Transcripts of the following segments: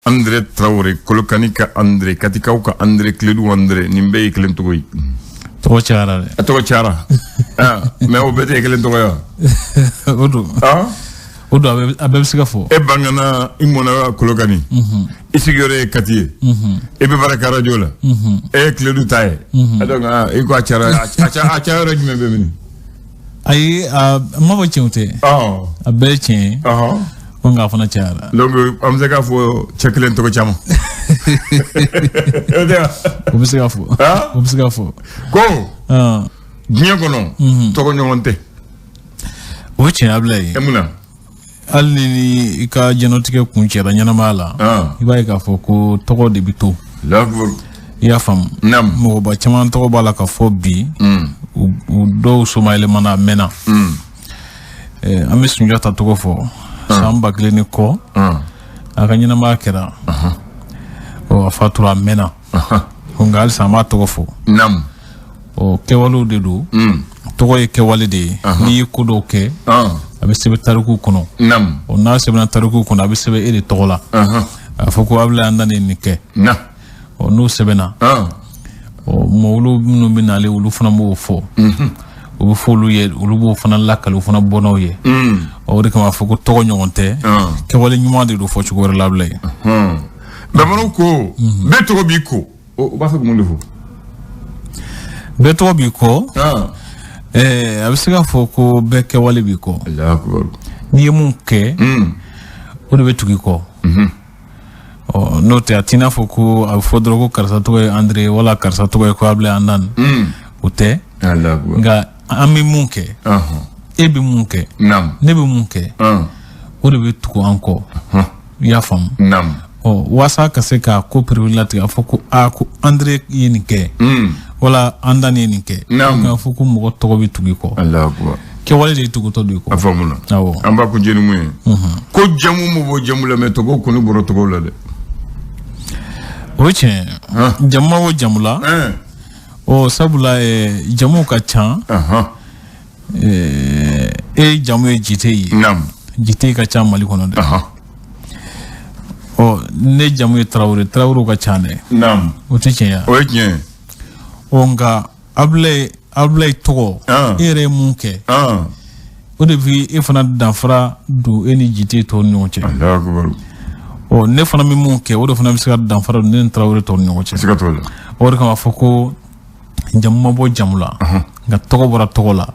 Andre Traoré, Kolokani ka Andre, Katikaw ka Andre, Kiledu Andre, nin bɛɛ ye kelen tɔgɔ ye. Tɔgɔ cayara dɛ. A tɔgɔ cayara. Ah, mais o bɛɛ tɛ kelen tɔgɔ ye wa? O don. Ah? O don, a bɛɛ bɛ se ka fɔ. E bangana, i mɔna Kolokani. I sigiyɔrɔ ye Kati ye. I bɛ baara kɛ radio la. E ye Kiledu ta ye. Donc i ko a cayara, a cayara jumɛn bɛ min? Ayi, a ma fɔ tiɲɛ tɛ. A bɛɛ ye tiɲɛ ye. Ko nka a fana cayara. Donc an bɛ se k'a fɔ cɛ kelen tɔgɔ caman. O bɛ se ka fɔ. O bɛ se ka fɔ. Ko diɲɛ kɔnɔ tɔgɔ ɲɔgɔn tɛ. O ye tiɲɛ Abulayi. E mun na? Hali ni i ka diɲɛlatigɛ kun cɛra ɲɛnamaya la, i b'a ye k'a fɔ ko tɔgɔ de bɛ to. I y'a faamu. Mɔgɔba caman tɔgɔ b'a la ka fɔ bi. U dɔw somayɛlɛmana a mɛnna. An bɛ Sunjata tɔgɔ fɔ. San 1000 ni kɔ. A ka ɲɛnamaya kɛra. Ɔ, a fatura a mɛnna. Nka halisa an b'a tɔgɔ fɔ. Ɔ, kɛwalew de don. Tɔgɔ ye kɛwale de ye. N'i ye ko dɔw kɛ, a bɛ sɛbɛn tarikuw kɔnɔ. Ɔ, n'a sɛbɛnna tarikuw kɔnɔ, a bɛ sɛbɛn e de tɔgɔ la. A fɔ ko Abulayi Andani ye nin kɛ. Ɔ, n'o sɛbɛnna, ɔ, mɔgɔ minnu bɛ nalen, olu fana b'o fɔ. O bɛ fɔ olu ye, olu b'o fana lakali o fana bɔnnaw ye. Ɔ, o de kama a fɔ ko tɔgɔ ɲɔgɔn tɛ. Kɛwale ɲuman de don fɔ cogo wɛrɛ la Abulayi. Bamananw ko bɛɛ tɔgɔ b'i ko. O b'a fɛ mun de fɔ? Bɛɛ tɔgɔ b'i kɔ. A bɛ se k'a fɔ ko bɛɛ kɛwale b'i kɔ. N'i ye mun kɛ, o de bɛ tugu i kɔ. Ɔ, n'o tɛ, a t'i n'a fɔ ko a bɛ fɔ dɔrɔn ko karisa tɔgɔ ye Andre wala karisa tɔgɔ ye ko Abulayi Andani. O tɛ. Nka an bɛ mun kɛ, e bɛ mun kɛ, ne bɛ mun kɛ, o de bɛ tugu an kɔ. I y'a faamu? Ɔ, walasa ka se ka ko pereperelatigɛ, a fɔ ko aa, ko Andre ye nin kɛ, wala Andani ye nin kɛ. K'a fɔ ko mɔgɔ tɔgɔ bɛ tugu i kɔ. Kɛwale de ye tugutɔ don i kɔ. A faamuna. Awɔ. An b'a kuncɛ ni mun ye? Ko jamu ma bɔ jamu la, mɛ tɔgɔw kɔni bɔra tɔgɔw la dɛ. O ye tiɲɛ ye. Jamu ma bɔ jamu la. Ɔ, sabula jamuw ka ca. E jamu ye Jite ye. Jite ka ca Mali kɔnɔ dɛ. Ɔ, ne jamu ye Tarawele, Tarawelew ka ca dɛ. O tɛ tiɲɛ ye. O ye tiɲɛ ye. Ɔ, nka Abulayi tɔgɔ, e yɛrɛ ye mun kɛ, o de bɛ e fana danfara don e ni Jite tɔw ni ɲɔgɔn cɛ. Ɔ, ne fana bɛ mun kɛ, o de fana bɛ se ka danfara don ne ni Tarawele tɔw ni ɲɔgɔn cɛ. Siga t'o la. O de kama a fɔ ko jamu ma bɔ jamu la, nka tɔgɔ bɔra tɔgɔ la.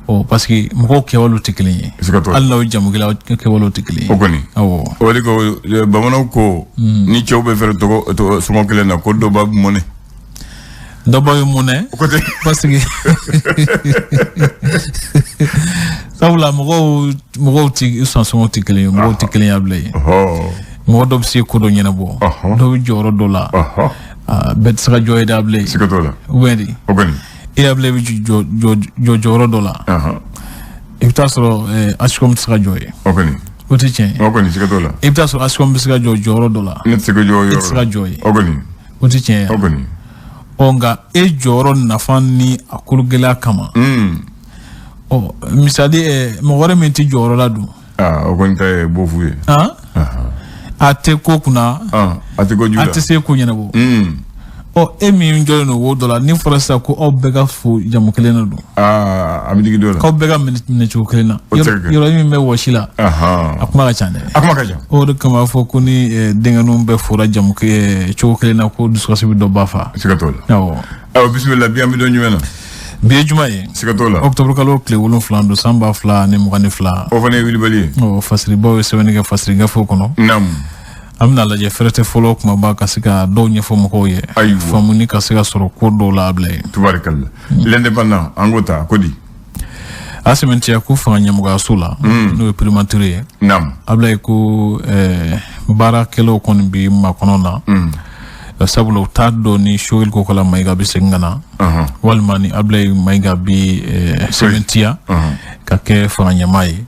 Ɔ, parce que mɔgɔw kɛwalew tɛ kelen ye. Hali n'aw ye jamu kelen, aw kɛwalew tɛ kelen ye. O kɔni. Awɔ. O de ko bamananw ko ni cɛw bɛ fɛrɛ tɔgɔ sɔngɔ kelen na, ko dɔ b'a mɔnɛ. Dɔ b'a mɔnɛ. O ko tɛ. Parce que sabula mɔgɔw ti sɔn sɔngɔ tɛ kelen ye, mɔgɔw tɛ kelen ye Abulayi. Mɔgɔ dɔ bɛ se ko dɔ ɲɛnabɔ. Dɔ bɛ jɔyɔrɔ dɔ la. Bɛɛ tɛ se ka jɔ ye dɛ Abulayi. Siga t'o la. Ou bien di? O kɔni. E Abulayi bɛ jɔ jɔyɔrɔ dɔ la. I bɛ taa sɔrɔ Ascom tɛ se ka jɔ ye. O kɔni. O tɛ tiɲɛ ye. O kɔni, siga t'o la. I bɛ taa sɔrɔ Ascom bɛ se ka jɔ jɔyɔrɔ dɔ la. Ne tɛ se ka jɔ yɔrɔ. E tɛ se ka jɔ ye. O kɔni. O tɛ tiɲɛ ye. O kɔni. Ɔ, nka e jɔyɔrɔ nafa ni a kolo gɛlɛya kama. Ɔ, misali, mɔgɔ wɛrɛ min tɛ jɔyɔrɔ la dun. O kɔni ta ye bofu ye. A tɛ ko kunna. A tɛ ko ju la. A tɛ se ko ɲɛnabɔ. Ɔ, e min jɔlen don wo dɔ la, ni fɔra sisan ko aw bɛɛ ka fo jamu kelen na don. A bɛ digi dɔ la. K'aw bɛɛ ka minɛ cogo kelen na. Yɔrɔ min bɛ wɔsi la. A kuma ka ca dɛ. A kuma ka ca. O de kama a fɔ ko ni denkɛninw bɛɛ fora jamu cogo kelen na, ko dusukasi bɛ dɔ ba fa. Siga t'o la. Awɔ. Ayiwa, bisimila, bi an bɛ don jumɛn na? Bi ye juma ye. Siga t'o la. Octobre kalo tile 7 don, san 2022. O fana ye wulibali ye. Ɔ, fasiribaw ye sɛbɛnni kɛ fasiri gafew kɔnɔ. An bɛna lajɛ fɛrɛtɛ fɔlɔ kumaba ka se ka dɔw ɲɛfɔ mɔgɔw ye. Ayiwa. Faamuni ka se ka sɔrɔ ko dɔw la Abulayi. Tubarikala. L'indépendant, an k'o ta ko di? A sɛmɛntiya ko fanga ɲɛmɔgɔyaso la, n'o ye primature ye. Abulayi ko baarakɛlaw kɔni bɛ makɔnɔ na. Sabula u t'a dɔn ni Choguel Kokalla Maïga bɛ segin ka na, walima ni Abulayi Maïga bɛ sɛmɛntiya ka kɛ fanga ɲɛmaa ye.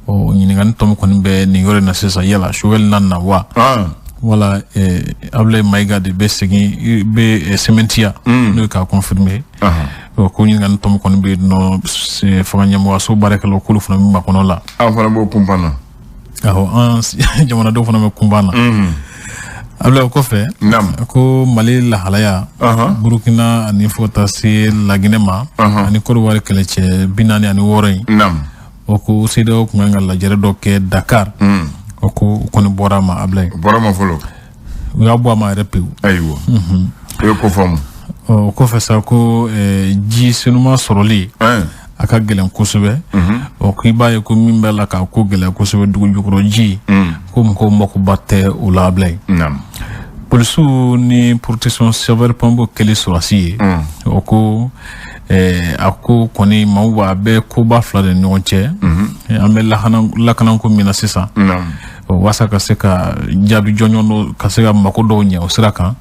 Ɔ, ɲininkali tɔ min kɔni bɛ nin yɔrɔ in na sisan, yala Choguel na na wa, wala Abulayi Maïga de bɛ segin bɛ sɛmɛntiya, n'o ye k'a confirmer. Ɔ, ko ɲininkali tɔ min kɔni bɛ yen nɔ, fanga ɲɛmɔgɔyaso baarakɛlaw k'olu fana bɛ makɔnɔ la. An fana b'o kunpan na. Awɔ, an jamanadenw fana bɛ kunpan na. Ablaye, o kɔfɛ, ko Mali lahalaya, Burukina ani fo ka taa se Laginɛ ma ani Côte d'Ivoire kɛlɛcɛ 46 in, o ko CEDEAO tun kan ka lajɛrɛ dɔ kɛ Dakar, o ko u kɔni bɔra a ma, Ablaye. U bɔra a ma fɔlɔ. U y'a bɔ a ma yɛrɛ pewu. Ayiwa, o ye ko faamu. O kɔfɛ sa, ko ji senuma sɔrɔli a ka gɛlɛn kosɛbɛ. O ko i b'a ye ko min b'a la k'a ko gɛlɛya kosɛbɛ, dugu jukɔrɔ ji, ko mɔgɔw makoba tɛ o la, Ablaye. Polisiw ni protection sapeur pompier kɛli sɔrɔsi ye, o ko a ko kɔni maaw b'a bɛ koba fila de ni ɲɔgɔn cɛ. An bɛ lakanako min na sisan, walasa ka se ka jaabi jɔnjɔn dɔ ka se ka mako dɔw ɲɛ o sira kan,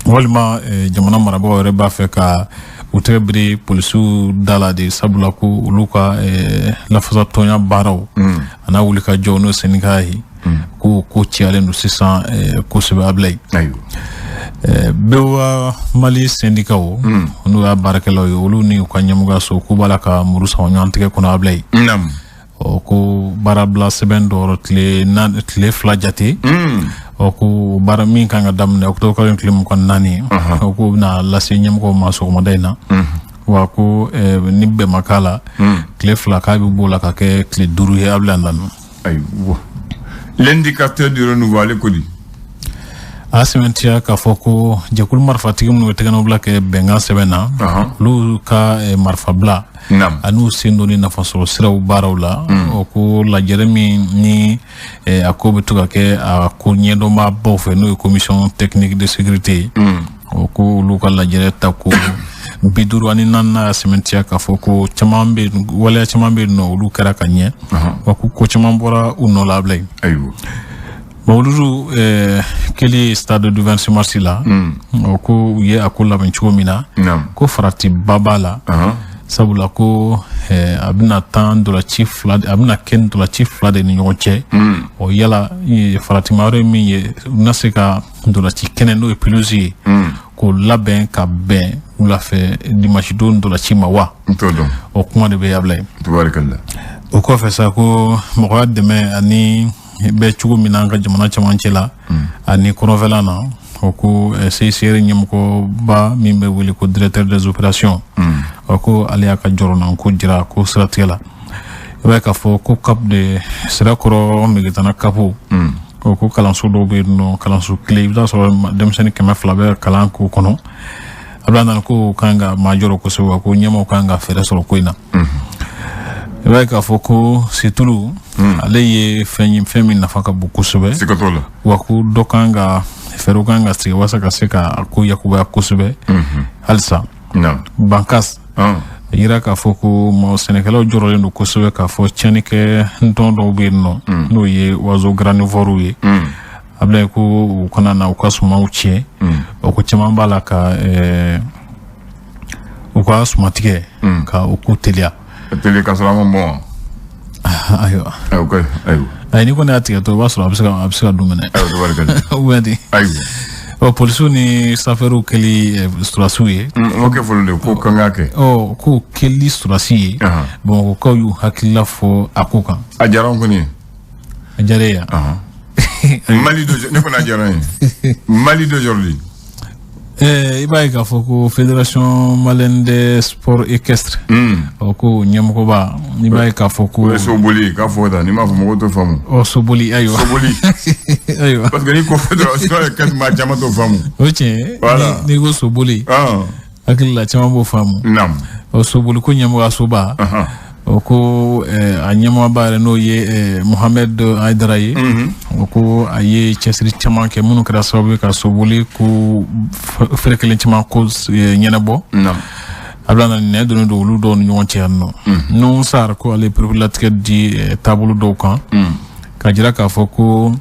walima jamana marabagaw yɛrɛ b'a fɛ ka u tɛgɛ biri polisiw da la de, sabula ko olu ka lafasatɔnya baaraw a n'a wuli ka jɔ n'o syndicat ye, ko cayalen don sisan kosɛbɛ, Ablaye. BOA Mali syndicatw, n'o y'a baarakɛlaw ye, olu ni u ka ɲɛmɔgɔyaso k'u b'a la ka muru sama ɲɔgɔn tigɛ kɔnɔ, Ablaye. Ɔ ko baarabila sɛbɛn dɔw tile 2 jate, ɔ ko baara min kan ka daminɛ octobre kalo tile 24, o ko bɛna lase ɲɛmɔgɔw ma sɔgɔmada in na. Wa ko ni bɛn ma k'a la, tile 2 k'a bɛ b'o la ka kɛ tile 5 ye, Ablaye Ndanu. Ayiwa, l'indicateur du renouveau, ale ko di? A sɛbɛntiya k'a fɔ ko jɛkulu marifatigi minnu bɛ tɛgɛnɔbila kɛ bɛnkan sɛbɛn na, olu ka marifabila an'u sen don ni nafasɔrɔ siraw baaraw la, o ko lajɛrɛ min ni a ko bɛ to ka kɛ a ko ɲɛdɔnbaabaw fɛ, n'o ye commission technique de sécurité ye, o ko olu ka lajɛrɛ ta ko 54nan y'a sɛbɛntiya k'a fɔ ko caman bɛ waleya caman bɛ yen nɔ, olu kɛra ka ɲɛ, wa ko caman bɔra u nɔ la, Ablaye. Bon, olu kɛli stade du 26 mars la, o ko u ye a ko labɛn cogo min na, ko faratiba b'a la, sabula ko a bɛna taa ntolanci fila, a bɛna kɛ ntolanci fila de ni ɲɔgɔn cɛ. O yala faratima wɛrɛ ye min ye, u bɛna se ka ntolanci kɛnɛ, n'o ye pelouse ye, k'o labɛn ka bɛn wulafɛ dimanche don ntolanci ma wa? N t'o dɔn. O kuma de bɛ Ablaye. Tubarikala. O kɔfɛ sa, ko mɔgɔya dɛmɛ ani bɛ cogo min na an ka jamana cɛmancɛ la ani kɔrɔnfɛla na, o ko CICR ɲɛmɔgɔba min bɛ wele ko directeur des opérations, o ko ale y'a ka jɔrɔnanko jira ko siratigɛ la. I b'a ye k'a fɔ ko cap de Sirakɔrɔ Megetana kapo, o ko kalanso dɔw bɛ yen nɔ, kalanso kelen i bɛ taa sɔrɔ denmisɛnnin 200 bɛ kalan k'o kɔnɔ. A bɛ nana ko kan ka maa jɔrɔ kosɛbɛ, wa ko ɲɛmaaw kan ka fɛɛrɛ sɔrɔ ko in na. I b'a ye k'a fɔ ko situlu ale ye fɛn ye, fɛn min nafa ka bon kosɛbɛ. Siga t'o la. Wa ko dɔ kan ka fɛɛrɛw kan ka sigi walasa ka se ka ko yakubaya kosɛbɛ halisa. Bankas yira k'a fɔ ko mɔgɔ sɛnɛkɛlaw jɔrɔlen don kosɛbɛ k'a fɔ tiɲɛnikɛ ntɔn dɔw bɛ yen nɔ, n'o ye oiseau granivore ye, a bɛna ko u kana na u ka sumanw tiɲɛ. O ko caman b'a la ka u ka sumatigɛ ka o ko teliya. Teliya ka sɔrɔ a ma bɔn wa? Ayiwa. Ayiwa, ayiwa. Ayi, n'i kɔni y'a tigɛ to, i b'a sɔrɔ a bɛ se ka dun minɛ. Ayiwa, tabarikala. Ou bien di? Ayiwa. Ɔ polisiw ni safɛriw kɛli surasiw ye. O kɛ fɔlɔ de ko kan ka kɛ. Ɔ ko kɛli surasi ye, Bamakɔkaw y'u hakilila fɔ a ko kan. A diyara n kɔni ye. A diyara e ye? Mali d'aujourd'hui, ne kɔni a diyara n ye. Mali d'aujourd'hui. I b'a ye k'a fɔ ko fédération malienne des sports équestres, ɔ ko ɲɛmɔgɔba, i b'a ye k'a fɔ ko O ye soboli k'a fɔ tan, n'i m'a fɔ mɔgɔw t'o faamu. Ɔ soboli, ayiwa. Soboli. Ayiwa. Parce que n'i ko fédération équestre, maa caman t'o faamu. O tiɲɛ. Voilà. N'i ko soboli, hakili la caman b'o faamu. Ɔ soboli ko ɲɛmɔgɔyasoba, o ko a ɲɛmɔgɔba yɛrɛ, n'o ye Mohamed Hayidara ye, o ko a ye cɛsiri caman kɛ minnu kɛra sababu ye ka soboli ko fɛrɛ kelen caman ko ɲɛnabɔ. A bɛna na nɛ donnen don olu dɔw ni ɲɔgɔn cɛ yan nɔ. Nuhu Sar ko ale ye pereperelatigɛ di taabolo dɔw kan ka jira k'a fɔ ko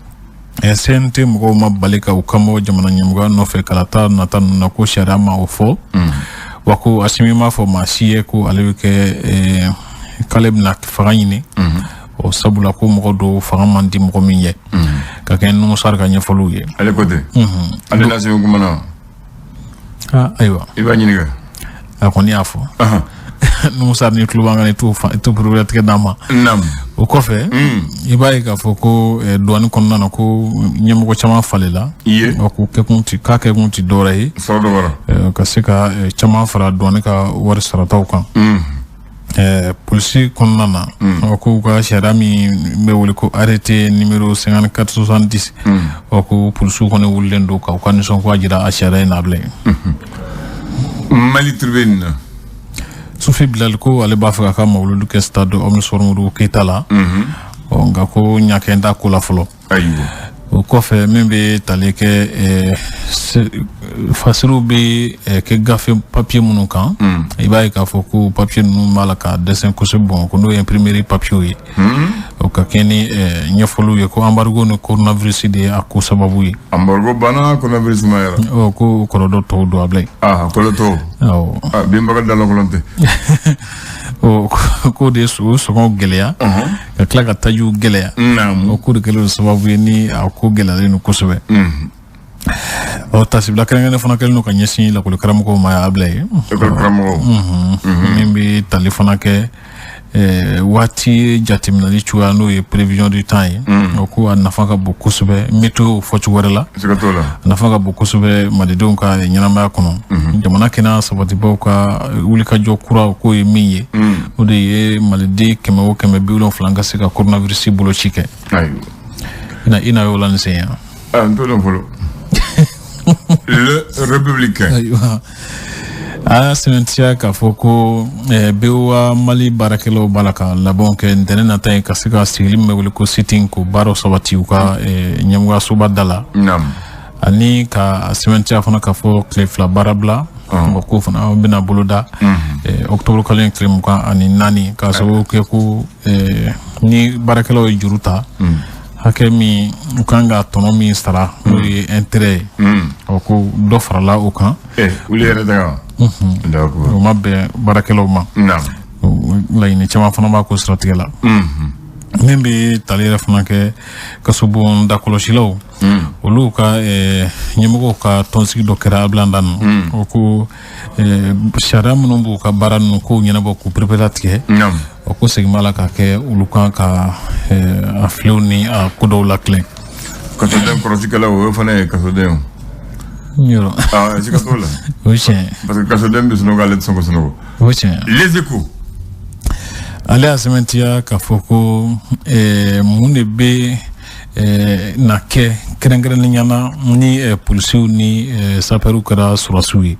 CNT mɔgɔw ma bali ka u kanbɔ jamana ɲɛmɔgɔya nɔfɛ kalata nata ninnu na, ko sariya ma o fɔ. Wa ko Asimi m'a fɔ maa si ye ko ale bɛ kɛ k'ale bɛna fanga ɲini, o sabula ko mɔgɔ dɔw fanga man di mɔgɔ min ye, ka kɛ Nuhu Sar ka ɲɛfɔliw ye. Ale ko ten. Ale n'Asimi kumana. Ayiwa. I b'a ɲininka. A kɔni y'a fɔ. Musa ni tulo b'an kan, i t'o pereperelatigɛ d'an ma. O kɔfɛ, i b'a ye k'a fɔ ko douane kɔnɔna na, ko ɲɛmɔgɔ caman falela. Ko kɛkun ti k'a kɛkun ti dɔwɛrɛ ye, ka se ka caman fara douane ka wari sarataw kan. Polisi kɔnɔna na, ko u ka sariya min bɛ wele ko arrêté numéro 5470, ko polisiw kɔni wulilen don ka u ka nisɔngoya jira a sariya in na bilen. Mali Tribune na. Sufi Bilal ko ale b'a fɛ k'a ka mawuludu kɛ stade Omnisport Modibo Keyita la, nka ko ɲakɛn t'a ko la fɔlɔ. O kɔfɛ, min bɛ tali kɛ fasiriw bɛ kɛ gafe papier minnu kan, i b'a ye k'a fɔ ko papier ninnu b'a la ka dɛsɛ kosɛbɛ. Bon, ko n'o ye imprimerie papier ye, o ka kɛ ni ɲɛfɔliw ye ko embargo ni coronavirus de ye a ko sababu ye. Embargo banna, coronavirus ma yɛrɛ. Ko kɔlɔlɔ tɔw don a bila yen. Kɔlɔlɔ tɔw. Awɔ. Binbaga dalakolon tɛ. O ko de o sɔngɔ gɛlɛya, ka tila ka tajiw gɛlɛya. O ko de kɛlen don sababu ye ni a ko gɛlɛyalen don kosɛbɛ. Ɔ, tasibila kɛrɛnkɛrɛnnen fana kɛlen don ka ɲɛsin lakɔli karamɔgɔw ma a bila yen. Lakɔli karamɔgɔw. Min bɛ tali fana kɛ waati jateminɛli cogoya, n'o ye prévision du temps ye, o ko a nafa ka bon kosɛbɛ météo fɔcogo wɛrɛ la. Siga t'o la. A nafa ka bon kosɛbɛ malidenw ka ɲɛnamaya kɔnɔ. Jamana kɛnɛya sabatibaw ka wulikajɔ kura, k'o ye min ye, o de ye maliden 100 o 170 ka se ka coronavirus boloci kɛ. Ayiwa. I na y'o la nin sen yan. N t'o dɔn fɔlɔ. Le Républicain. Ayiwa, a y'a sɛmɛntiya k'a fɔ ko BOA Mali baarakɛlaw b'a la ka labɛnw kɛ ntɛnɛn nata in, ka se ka sigili min bɛ wele ko sit-in, k'o baaraw sabati u ka ɲɛmɔgɔyasoba da la. Ani ka sɛmɛntiya fana k'a fɔ tile 2 baara bila, k'o fana bɛna boloda octobre kalo in tile 24, k'a sababu kɛ ko ni baarakɛlaw ye juru ta, hakɛ min u kan ka tɔnɔ min sara, n'o ye intérêt ye, ɔ, ko dɔ farala o kan. Olu yɛrɛ tɛ kan. O ma bɛn baarakɛlaw ma. Laɲini caman fana b'a ko siratigɛ la. Min bɛ tali yɛrɛ fana kɛ kasobon dakɔlɔsilaw, olu ka ɲɛmɔgɔw ka tɔnsigi dɔ kɛra Abilanda ninnu, o ko sariya minnu b'u ka baara ninnu kow ɲɛnabɔ, k'u pereperelatigɛ. O ko segin b'a la ka kɛ olu kan ka a filew ni a ko dɔw latilen. Kasoden kɔlɔsikɛlaw, o fana ye kasoden o. Yɔrɔ. Siga t'o la. O ye tiɲɛ. Parce que kasoden bɛ sunɔgɔ, ale tɛ sɔn ka sunɔgɔ. O ye tiɲɛ. Les Échos. Ale y'a sɛmɛntiya k'a fɔ ko mun de bɛ na kɛ kɛrɛnkɛrɛnnenya la ni polisiw ni sapɛriw kɛra sɔrɔdasiw ye.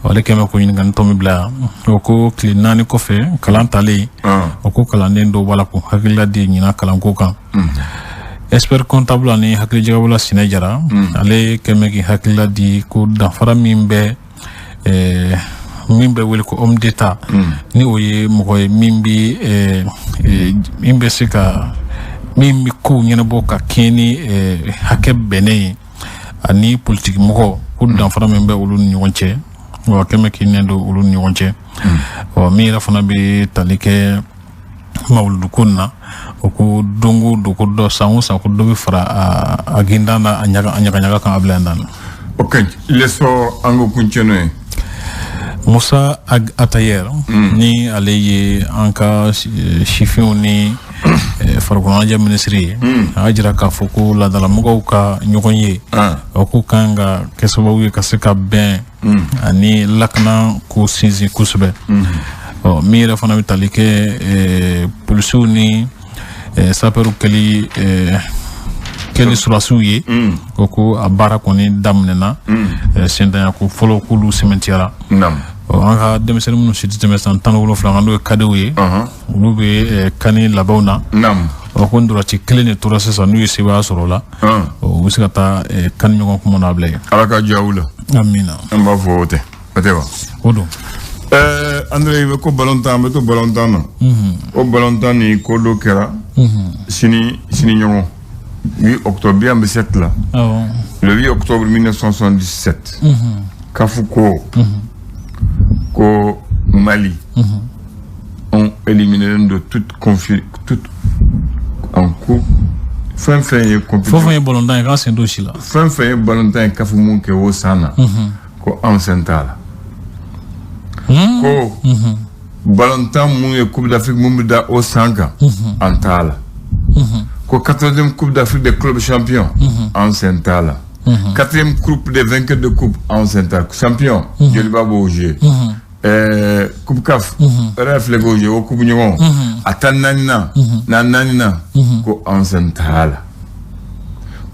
Ale kɛn bɛ ko ɲininkali tɔ min bila yan, o ko tile 4 kɔfɛ kalan talen, o ko kalanden dɔw b'a la k'u hakilila di ɲinan kalanko kan. Expert comptable ani hakilijagabɔla Sinɛ Jara, ale kɛn bɛ k'i hakilila di ko danfara min bɛ min bɛ wele ko homme d'état, ni o ye mɔgɔ ye min bɛ min bɛ se ka min bɛ kow ɲɛnabɔ ka kɛɲɛ ni hakɛ bɛnnen ye, ani politiki mɔgɔ, ko danfara min bɛ olu ni ɲɔgɔn cɛ, wa kɛn bɛ k'i nɛn don olu ni ɲɔgɔn cɛ. Ɔ, min yɛrɛ fana bɛ tali kɛ mawuludu na, o ko don o don, ko dɔ san o san, ko dɔ bɛ fara a gindan na, a ɲaga ɲaga kan a bila yan na. Ok, L'Essor, an ko kuncɛ n'o ye. Musa Atayer, ni ale ye an ka sifinw ni farikolo ɲɛnajɛ minisiri ye, a y'a jira k'a fɔ ko laadalamɔgɔw ka ɲɔgɔn ye, o ko kan ka kɛ sababu ye ka se ka bɛn ani lakana ko sinsin kosɛbɛ. Ɔ, min yɛrɛ fana bɛ tali kɛ polisiw ni sapɛriw kɛli sɔrɔdasiw ye, o ko a baara kɔni daminɛna, sentanya ko fɔlɔ k'olu sɛmɛntiyara. An ka denmisɛnnin minnu si tɛ tɛmɛ san 17 kan, n'o ye kadew ye, olu bɛ kani labɛnw na. Ɔ, ko ntolanci kelen de tora sisan, n'u ye sebaaya sɔrɔ o la, u bɛ se ka taa kani ɲɔgɔn kuma na bila yen. Ala ka diya u la. Amina. An b'a fɔ o tɛ o tɛ wa. O don. André, i bɛ ko balontan, an bɛ to balontan na. O balontan ni ko dɔ kɛra sini sini ɲɔgɔn 8 octobre bi, an bɛ 7 la. Le 8 octobre 1977, CAF ko Mali ont éliminé de toute confi toute en coupe, fɛn fɛn ye compétition. Fɛn fɛn ye balontan ye, k'an sen t'o si la. Fɛn fɛn ye balontan ye, CAF mun kɛ o san na, ko anw sen t'a la. Ko Balontan mun ye Coupe d'Afrique mun bɛ da o san kan, an t'a la. Ko 14e Coupe d'Afrique des clubs champions, an sen t'a la. 4e Coupe des vainqueurs de coupe, an sen t'a la. Champion, Joliba b'o jouer. Coupe CAF, yɛrɛ filɛ k'o jouer, o coupe ɲɔgɔn. A 14nan na naaninan, ko an sen t'a la.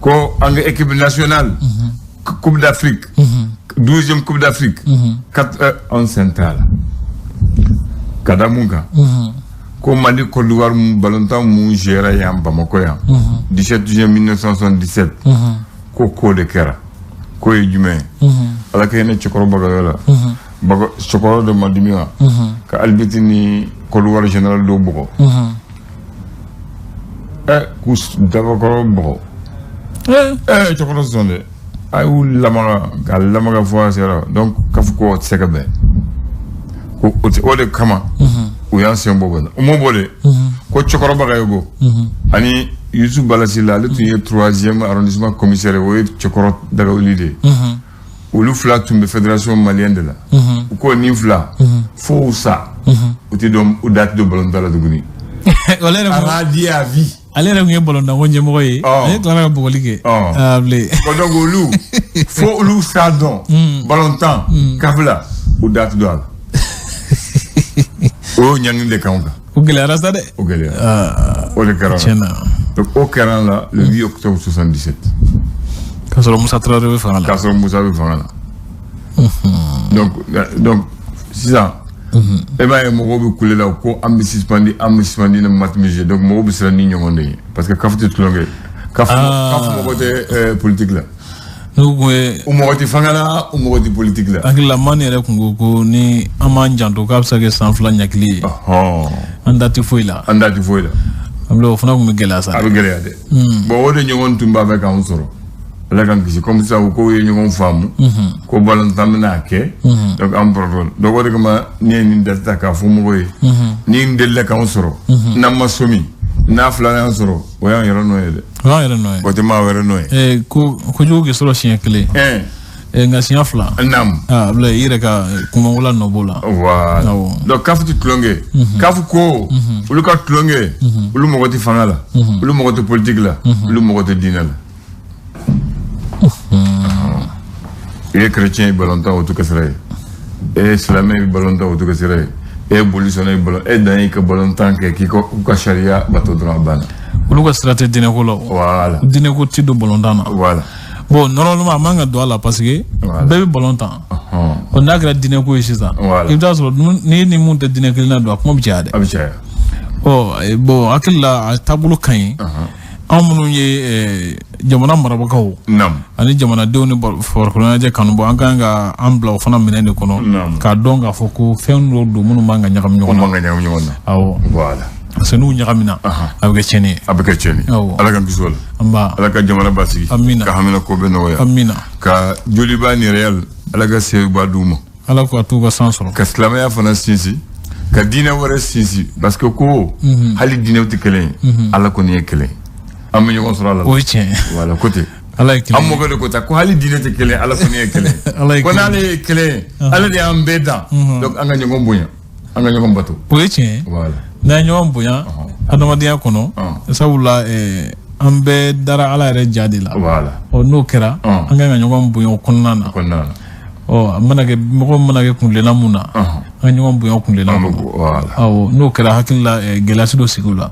Ko an ka équipe nationale, Coupe d'Afrique, 12e Coupe d'Afrique, an sen t'a la. Ka da mun kan? Ko Mali Côte d'Ivoire mun balontan mun gérera yan Bamakɔ yan 17 juin 1977, ko de kɛra. Ko ye jumɛn ye? Ala ka hinɛ cɛkɔrɔba ka yɔrɔ la. Cɛkɔrɔba dɔ ma dimi wa ka arbitre ni Côte d'Ivoire général dɔw bugɔ, k'u dabakɔrɔ bugɔ. Cɛkɔrɔba sɔn dɛ, a y'u lamaga ka lamaga fo a sera. Donc k'a fɔ ko o tɛ se ka bɛn, ko o de kama u y'an sen bɔ bɔ. U m'o bɔ dɛ, ko cɛkɔrɔba ka ye bɔ ani Youssouf Balasila, ale tun ye troisième arrondissement commissaire, o ye cɛkɔrɔ dagawuli de ye. Olu fila tun bɛ fédération malienne de la. U ko nin fila fo u sa, u tɛ dɔn, u da tɛ don balontan la tuguni. Ale yɛrɛ Radié à vie. Ale yɛrɛ tun ye balontanko ɲɛmɔgɔ ye. Ale tilala ka bugɔli kɛ. Aa bilen. Ko donc olu fo olu s'a dɔn balontan kabila, u da tɛ don a la. O y'o ɲangili de kan. O gɛlɛyara sa dɛ. O gɛlɛyara, o de kɛra. Tiɲɛ na. Donc o kɛra la le 8 octobre 77. K'a sɔrɔ Musa Tarawele bɛ fanga la. K'a sɔrɔ Musa bɛ fanga la. Donc sisan e b'a ye mɔgɔw bɛ kule la ko an bɛ suspendi, an bɛ suspendi ni match min. Donc mɔgɔw bɛ siran ni ɲɔgɔn de ye, parce que CAF tɛ tulonkɛ. CAF mɔgɔ tɛ politique la. N'u kun ye U mɔgɔ tɛ fanga la, u mɔgɔ tɛ politique la. Hakili la Mani yɛrɛ kun ko ko ni an m'an janto, k'a bɛ se ka kɛ san 2 ɲakili ye. An da tɛ foyi la. An da tɛ foyi la. An o fana kun bɛ gɛlɛya sa. A bɛ gɛlɛya dɛ. Bon, o de ɲɔgɔn tun b'a fɛ k'anw sɔrɔ. Ala k'an kisi. Comme ça u k'o ye ɲɔgɔn faamu ko balontan bɛna kɛ. Donc an bɔra. Donc o de kama ne ye nin date ta k'a fɔ mɔgɔw ye. Ni n delila k'anw sɔrɔ, n'an ma somi n'a filanan sɔrɔ, o y'an yɛrɛ nɔ ye dɛ. O y'an yɛrɛ nɔ ye. O tɛ maa wɛrɛ nɔ ye. Ko kojugu k'i sɔrɔ siɲɛ kelen, nka siɲɛ 2, Naam. Aa Abulayi, i yɛrɛ ka kunmɔgɔla nɔ b'o la. Voilà. Donc CAF tɛ tulonkɛ. CAF ko olu ka tulonkɛ, olu mɔgɔ tɛ fanga la, olu mɔgɔ tɛ politique la, olu mɔgɔ tɛ diinɛ la. I ye chrétien ye, balontan o tɛ kɛ sira ye. E ye silamɛ ye, balontan o tɛ kɛ sira ye. E ye bolisɔnna ye, balon e dan y'i ka balontan kɛ k'i ka u ka sariya bato dɔrɔn, a banna. Olu ka sira tɛ diinɛko la o. Voilà. Diinɛko ti don balontan na. Voilà. Bon, normalement a man ka don a la, parce que bɛɛ bɛ balon tan. Ɔ, n'a kɛra diinɛko ye sisan, Voilà. i bɛ taa sɔrɔ ni ni mun tɛ diinɛ kelen na don, a kuma bɛ caya dɛ. A bɛ caya. Ɔ bon, hakili la a taabolo ka ɲi. Anw minnu ye jamana marabagaw ani jamanadenw ni farikolo ɲɛnajɛ kanu bɔ, an kan ka an bila o fana minɛn de kɔnɔ, k'a dɔn k'a fɔ ko fɛn dɔw don minnu man ka ɲagami ɲɔgɔn na. Man ka ɲagami ɲɔgɔn na. Awɔ. Voilà. Parce que n'u ɲagamina, a bɛ kɛ tiɲɛni ye. A bɛ kɛ tiɲɛni. Awɔ. Ala k'an kisi o la. An ba. Ala ka jamana basigi. Amina. Ka hamina ko bɛɛ nɔgɔya. Amina. Ka Joliba ni Real, Ala ka seba d'u ma. Ala k'a t'u ka san sɔrɔ. Ka silamɛya fana sinsin, ka diinɛ wɛrɛ sinsin, parce que ko hali diinɛw tɛ kelen ye, Ala kɔni ye kelen ye. An bɛ ɲɔgɔn sɔrɔ a la. O ye tiɲɛ ye. Voilà, ko ten. Ala ye kelen An mɔkɛ de ko ta ko hali diinɛ tɛ kelen, Ala kɔni ye kelen. Ala ye Ko kelen. n'ale ye kelen ye, ale de y'an bɛɛ dan. Donc an ka ɲɔgɔn bonya, an ka ɲɔgɔn bato. O ye tiɲɛ ye. Voilà. N'an ye ɲɔgɔn bonya adamadenya kɔnɔ, sabula an bɛɛ dara Ala yɛrɛ ja de la. Voilà. Ɔ, n'o kɛra, an kan ka ɲɔgɔn bonya o kɔnɔna na. Kɔnɔna na. Ɔ, a mana kɛ mɔgɔ mana kɛ kuntilenna mun na, an ka ɲɔgɔn bonya o kuntilenna An bɛ kɔnɔ. Voilà. Awɔ, n'o kɛra, hakili la gɛlɛya ti don sigiw la.